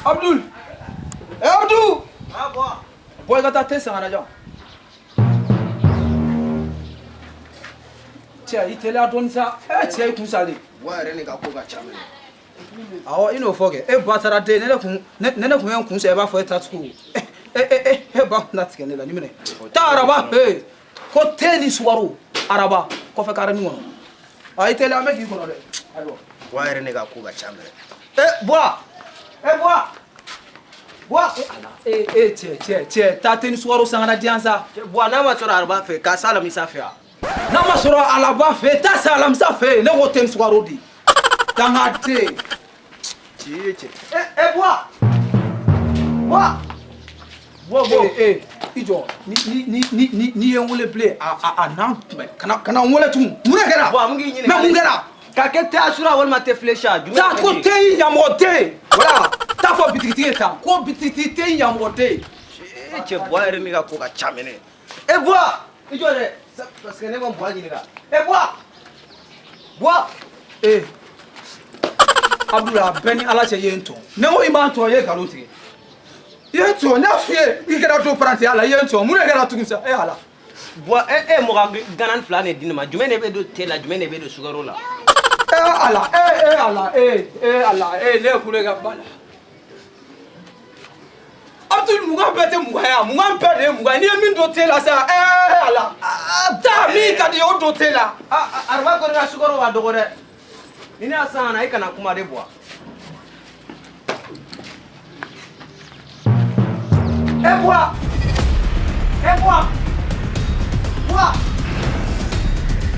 Abdul! Eh Abdul! Bɔ i ka taa te san ka na jan. Cɛ i teliya dɔɔni sa. E cɛ i kun salen. Buwa yɛrɛ ne ka ko ka ca minɛ. Awɔ i n'o fɔ kɛ. E ba taara den ne kun ne kun ye n kun sa i b'a fɔ e ta tugun. E e e e ba kun na tigɛ ne la ni minɛ. Taa araba fɛ yen. Ko te ni sukaro araba kɔfɛ karani kɔnɔ. A i teliya an bɛ k'i kɔnɔ dɛ. Ayiwa. Buwa yɛrɛ ne ka ko ka ca minɛ. E Buwa! E Buwa! Buwa! E ala e e cɛ cɛ cɛ taa te ni sukaro san ka na di yan sa. Buwa n'a ma sɔrɔ araba fɛ k'a sa alamisa fɛ yan. N'a ma sɔrɔ alaba fɛ taa sa alamisa fɛ ne ko te ni sukaro di. Dangaden. Cɛ cɛ. E e Buwa! Buwa! Buwa Buwa e i jɔ ni ni ni ni ni ye n wele bilen a a a n'an kunbɛn kana kana n wele tugun mun de kɛra. Buwa mun k'i ɲininka. Mais mun kɛra. K'a kɛ te asura walima te filecha. Jumɛn Taa ko te in ɲamɔgɔ den voilà taa fɔ bitigitigi ye tan ko bitigitigi te in ɲamɔgɔ den. E cɛ Buwa yɛrɛ ne ka ko ka ca minɛ. E Buwa! I jɔ dɛ. Parce que ne ma Buwa ɲininka. E Buwa! Buwa! Ee Abdul a bɛɛ ni Ala cɛ i ye n tɔn ne ko i m'a tɔn i ye nkalon tigɛ i ye n tɔn n y'a f'i ye i kɛra to parantiya la i ye n tɔn mun de kɛra tugun sa e Ala. Buwa e e mɔgɔ ganan fila de di ne ma jumɛn de bɛ don te la jumɛn de bɛ don sukaro la. E Ala e e Ala e e Ala e ne kule ka ba la. Abdul mugan bɛɛ tɛ mugan ye mugan bɛɛ de ye mugan ye n'i ye min don te la sa ee Ala taa min ka di ye o don te la. Araba ko ne ka sukaro ka dɔgɔ dɛ. Ni ne y'a san ka na e kana kuma de Buwa. E Buwa! E Buwa! Buwa!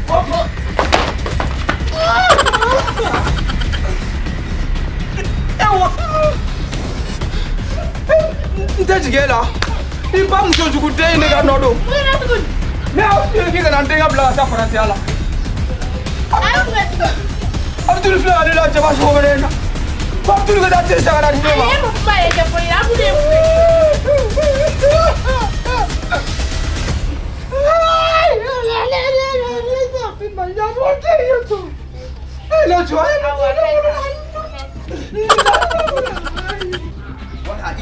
O o. E wa n tɛ jigin e la i ba muso jugu den ne ka nɔ don. Ne y'a f'i ye k'i kana n denkɛ bila ka taa parantiya la. Abdul filɛ ka ne la jaba sogo wɛrɛ in na. Ko Abdul ka taa te san ka na di ne ma. Buwa i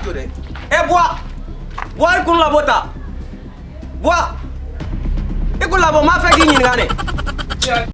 jɔ dɛ. E Buwa! Buwa i kun labɔ ta. Buwa! I kun labɔ n b'a fɛ k'i ɲininka de.